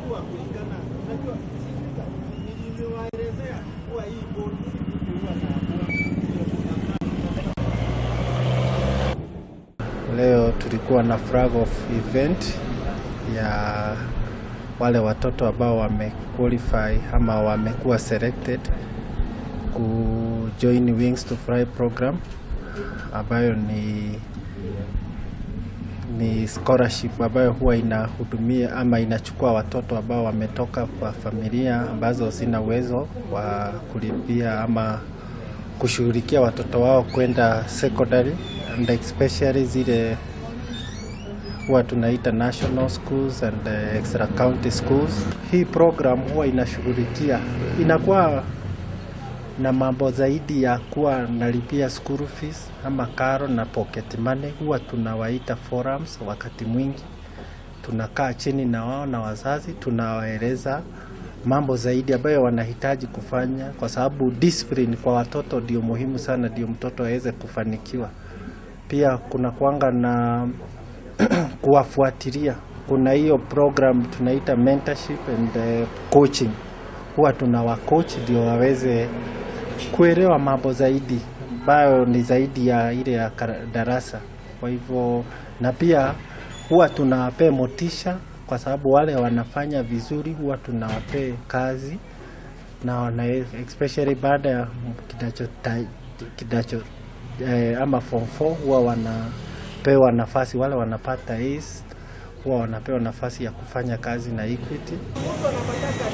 Kuwa kulingana, unajua nimewaelezea kuwa hii board si mimi huwa naamua. Leo tulikuwa na flag off event ya wale watoto ambao wamequalify ama wamekuwa selected ku join Wings to Fly program, ambayo ni scholarship ambayo huwa inahudumia ama inachukua watoto ambao wametoka kwa familia ambazo zina uwezo wa kulipia ama kushughulikia watoto wao kwenda secondary, and especially zile huwa tunaita national schools and extra county schools. Hii program huwa inashughulikia, inakuwa na mambo zaidi ya kuwa nalipia school fees ama karo na pocket money. Huwa tunawaita forums, wakati mwingi tunakaa chini na wao na wazazi, tunawaeleza mambo zaidi ambayo wanahitaji kufanya, kwa sababu discipline kwa watoto ndio muhimu sana, ndio mtoto aweze kufanikiwa. Pia kuna kuanga na kuwafuatilia. Kuna hiyo program tunaita mentorship and coaching, huwa tunawacoach ndio waweze kuelewa mambo zaidi ambayo ni zaidi ya ile ya darasa. Kwa hivyo, na pia huwa tunawapea motisha, kwa sababu wale wanafanya vizuri huwa tunawapea kazi na wana, especially baada ya kidato ama form 4, huwa wanapewa nafasi, wale wanapata A's huwa wanapewa nafasi ya kufanya kazi na Equity. Mtu anapataka